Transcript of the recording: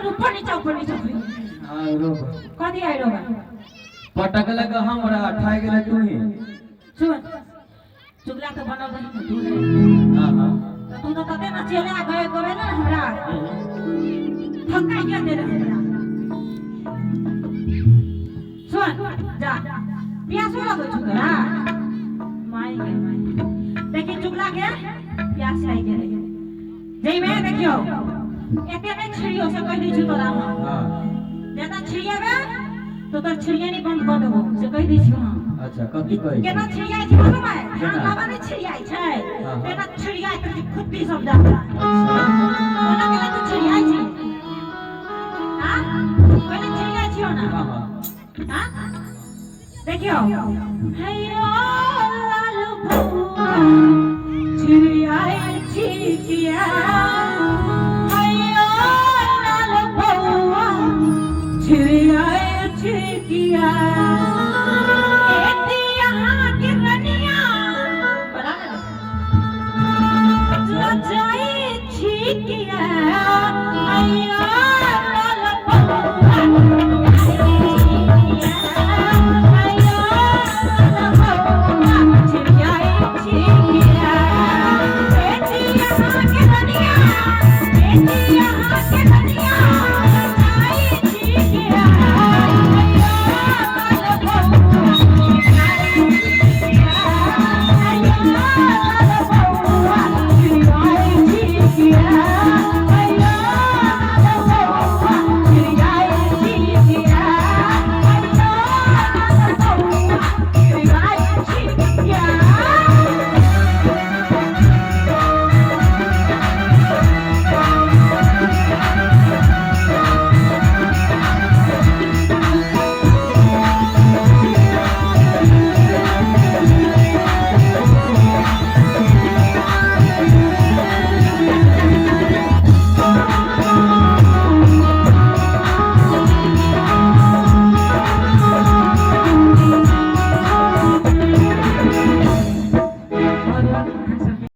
हमर ऊपर नीचा ऊपर नीचा होई। आरो कथी आइरो बा? पटकलक हमरा, ठाइ गेलै तू ही। सुन, चुगला तो बनल रही ने तू। हाँ हाँ। तो तू तो तते ना चले आ गए गए ना, हमरा थकाइया दे हमरा। सुन, जा, प्यासो लगै छौ तोरा? माय गे माय, देखी चुगला के प्यास लागि गेलै। जइमे देखियौ, एते नहि छिड़ियौ से कहि दै छियौ तोरा हम। ज्यादा छिड़ियेबे तो तोर छिड़ियानी बंद कऽ देबो से कहि दै छियौ हम। अच्छा, कथी कहै? केना छिड़ियाइ छै मालूम है? धान केना? लाबा नहि छिड़ियाइ छै? हाँ। तेना छिड़ियाइ तऽ खुद्दी सब जाता। ओना केना तू छिड़ियाइ छी? हाँ, पहिले छिड़ियाइ छियौ ना? हाँ हाँ। हाँ, देखियौ, हैयो लाल भौआ।